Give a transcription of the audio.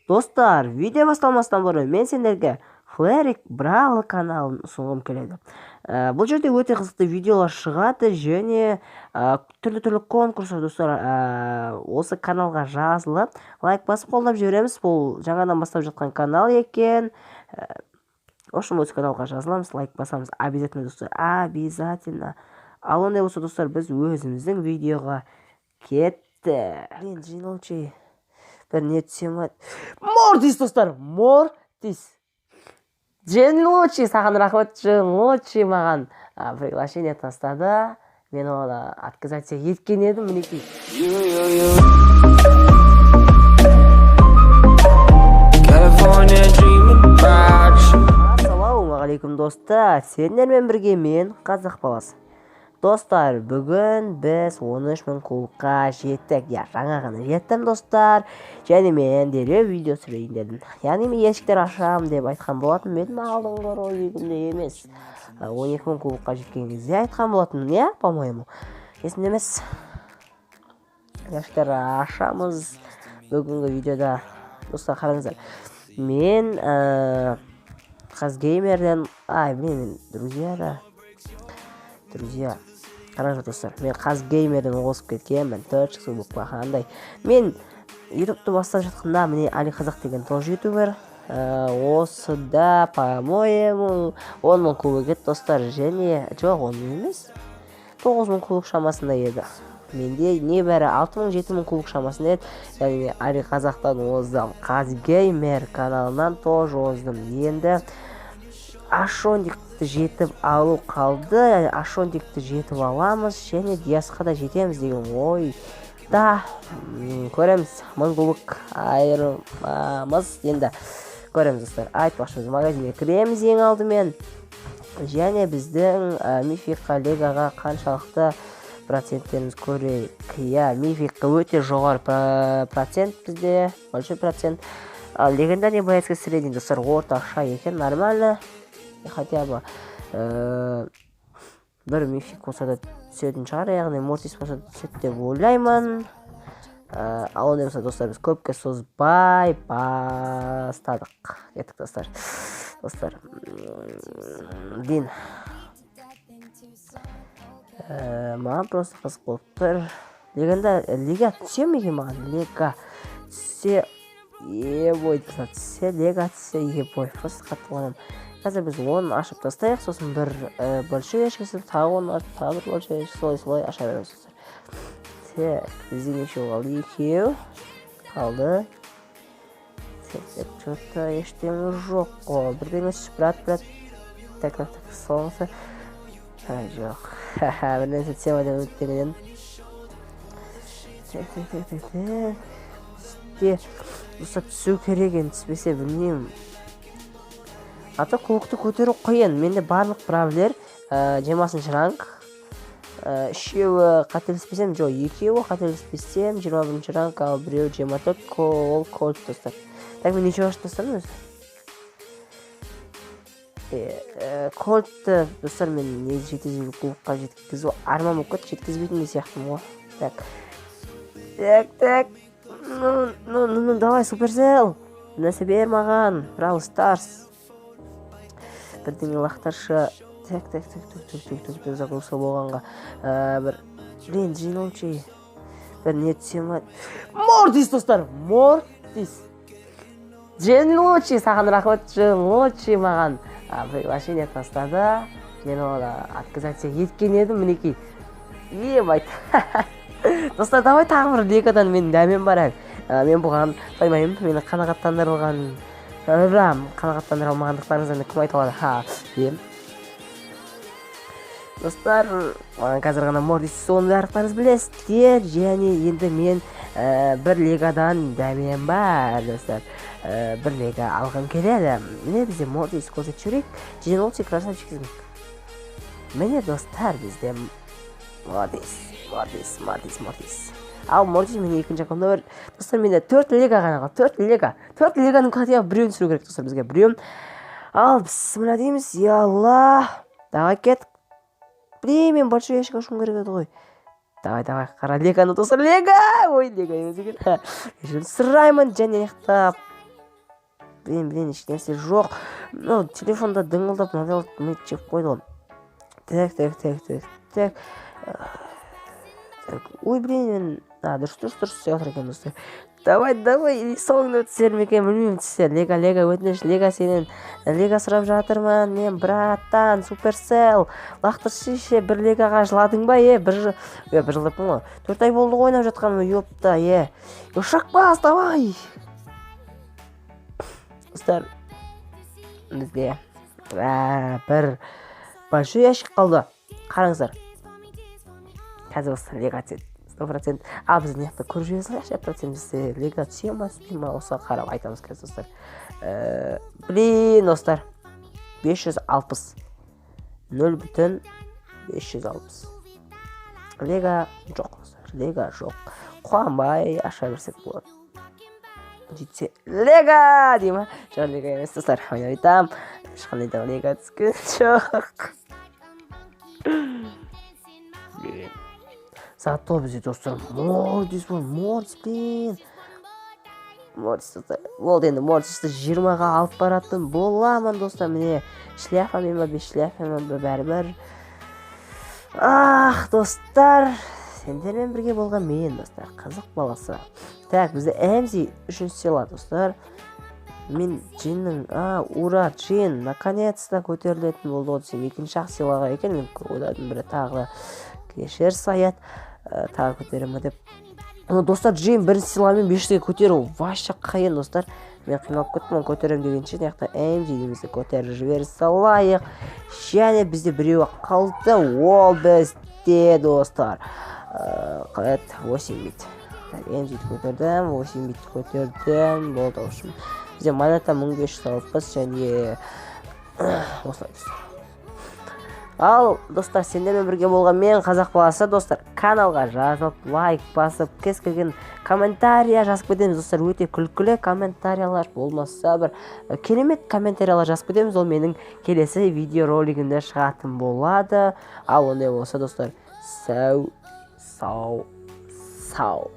Достар, видео басталмастан бұрын мен сендерге Флэрик Бравл каналын ұсынғым келеді. Бұл жерде өте қызықты видеолар шығады және түрлі-түрлі конкурстар, достар. Осы каналға жазылып, лайк басып қолдап жібереміз. Бұл жаңадан бастап жатқан канал екен. В общем, осы каналға жазыламыз, лайк басамыз обязательно, достар, обязательно. Ал ондай болса, достар, біз өзіміздің видеоға кеттік. Блин, жиналчы бір не түсе ма? Мортис, достар, Мортис. Джен Лучи, саған рахмет, Джен Лучи маған приглашение тастады. Мен оны отказаться еткен едім, мінекей. California dreaming about you. Ассалаумағалейкум, достар! Сендермен бірге мен, қазақ баласы. Достар, бүгін біз 13 мың кубокқа жеттік. Иә, жаңа ғана жеттім, достар. Және мен дереу видео түсірейін дедім. Яғни мен ящиктер ашамын деп айтқан болатын мен алдыңғы ролигімде емес. 12 мың кубокқа жеткен кезде айтқан болатынмын, иә, по-моему. Есімде емес. Ящиктер ашамыз бүгінгі видеода. Достар, қараңыздар. Мен Қазгеймерден, ай, блин, мен друзья да. Друзья. Қараңыздар, достар, мен Қазгеймерден қосып кеткенмін. 4 кубок қандай. Мен ютубты бастап жатқанда, міне, Али Қазақ деген тоже ютубер. Осыда, по-моему, 10 мың кубок еді, достар. Және, жоқ, 10 мың емес. 9 мың кубок шамасында еді. Менде небәрі 6 мың, 7 мың кубок шамасында еді. Және мен Али Қазақтан оздым. Қазгеймер каналынан тоже оздым. Енді Ашондикті жетіп алу қалды. Ашондикті жетіп аламыз және Диасқа да жетеміз деген ойда. Көреміз, 1000 кубок айырмамыз енді, көреміз, достар. Айтпақшы, біз магазинге кіреміз ең алдымен және біздің мификқа, легаға қаншалықты проценттеріміз көрейік. Иә, мификқа өте жоғары процент бізде, большой процент. Ал легендарный боецке средний, достар, орташа екен, нормально. Хотя бы бір мифик болса да түсетін шығар, яғни Мортис болса да түседі деп ойлаймын. Ал ондай болса, достар, біз көпке созбай бастадық, кеттік, достар. Достар, блин, маған просто қызық болып тұр, легенда лега түсе ме екен маған? Лега түссе, ебой, достар, түссе, лега түссе, ебой, просто қатты қуанамын. Қазір біз оны ашып тастайық, сосын бір большой ящик жасап, тағы оны ашып, тағы бір большой ящик, солай солай аша береміз, достар. Так, бізде нешеу қалды? Екеу қалды. Так, так, че то ештеңе жоқ қой, бірдеңе түсіп, брат, брат. Так, так, так, соңғысы. Ай, жоқ, бір нәрсе түсе ма деп үміттенген едім. Так, так, так, так, так, түсте, достар, түсу керек енді, түспесе білмеймін. А то кубокты көтеру қиын. Менде барлық бравлер 20-шы ранг, үшеуі, қателеспесем, жоқ, екеуі, қателеспесем, 21-ші ранг, ал біреуі 24, ол Кольт, достар. Так, мен неше ашып тастадым өзі? Кольтты, достар, мен негізі 750 кубокқа жеткізу арман болып кетті, жеткізбейтін де сияқтымын ғой. Так, так, так, ну, ну, ну, ну, давай, Суперсел, нәрсе бер маған, Бравл Старс, бірдеңе лақтыршы. Так, так, так, так, так, так, так, так, загрузка болғанға бір, блин, жиналчы бір не түсе ма? Мортис, достар, Мортис. Джен Лучи, саған рахмет, Джен Лучи маған приглашение тастады. Мен оны отказаться еткен едім, мінекей. Ебать, достар, давай тағы бір легадан мен дәмем бар әлі. Мен бұған тоймаймын, мені қанағаттандырылған, қанағаттандыра алмағандықтарыңызды енді кім айта алады? Ха, ем, достар, маған қазір ғана Мортис, соны барлықтарыңыз білесіздер. Және енді мен бір легадан дәмем бар, достар. Бір лега алғым келеді. Міне, бізде Мортис, көрсетіп жіберейік. Джен, красавчиксің. Міне, достар, бізде Мортис, Мортис, Мортис, Мортис. Ал Мортис менің екінші аккаунтымда бар, достар. Менде төрт лега ғана қалды, төрт лега. Төрт леганың хотя бы біреуін түсіру керек, достар, бізге біреуін. Ал бісміллә дейміз, я Алла, давай, кеттік. Блин, мен большой ящик ашуым керек еді ғой. Давай, давай, қара леганы, достар, лега. Ой, лега емес екен, кешірім сұраймын. Және мына жақта Блин, блин, ешнәрсе жоқ. Ну, телефонда дыңылдап, мынандай миды жеп қойды ғой. Так, так, так, так, так. Так, ой, блин, мен, а, дұрыс, дұрыс, дұрыс істеп жатыр екен, достар. Давай, давай, соңында түсер ме екен, білмеймін, түссе. Лего, Лего, өтініш, Лего, сенен Лего сұрап жатырмын мен, братан. Суперсел, лақтыршы. Бір Легоға жыладың ба, е? Бір жыл, е, бір жыл деппін ғой, 4 ай болды ғой ойнап жатқаныма, ёпта, е. Ұшақ бас, давай. Достар, бізде бір большой ящик қалды. Қараңыздар, қазір осы Лего түседі 100%. Ал біз мына жақта көріп жібере салайықшы, процент бізде Лего түсе ма, түспей ма, осыған қарап айтамыз қазір, достар. Блин, достар, 560, 0,56. Лего жоқ, достар, Лего жоқ. Қуанбай аша берсек болады. Жетсе Лего дей ма? Жоқ, Лего емес, достар, ойнап айтамын, ешқандай да Лего түскен жоқ. Блин. Зато бізде, достар, Мортис бар. Мортис, блин, Мортис, достар. Болды, енді Мортисті 20-ға алып баратын боламын, достар. Міне, шляпамен ба, без шляпамен ба, бәрібір. Ах, достар, сендермен бірге болған мен, достар, қазақ баласы. Так, бізде Эмзи үшінші сила, достар. Мен Джиннің, а, ура, Джин наконец-то көтерілетін болды ғой десем, екінші ақ сыйлаға екен. Мен ойладым, бірі тағы да кешір, Саят, тағы көтере ма деп. Ну, достар, Джин бірінші сыйламен 500-ге көтеру вообще қиын, достар. Мен қиналып кеттім оны көтеремін дегенше. Мына жақта Эмзиімізді көтеріп жібере салайық. Және бізде біреуі қалды, ол бізде, достар, қалай еді, 8 бит. Так, Эмзиді көтердім, 8 битті көтердім, болды. В общем, бізде монета 1560 және осылай, достар. Ал, достар, сендермен бірге болған мен, қазақ баласы. Достар, каналға жазылып, лайк басып, кез келген комментария жазып кетеміз, достар. Өте күлкілі комментариялар болмаса, бір керемет комментариялар жазып кетеміз, ол менің келесі видеоролигімде шығатын болады. Ал ондай болса, достар, сау, сау, сау.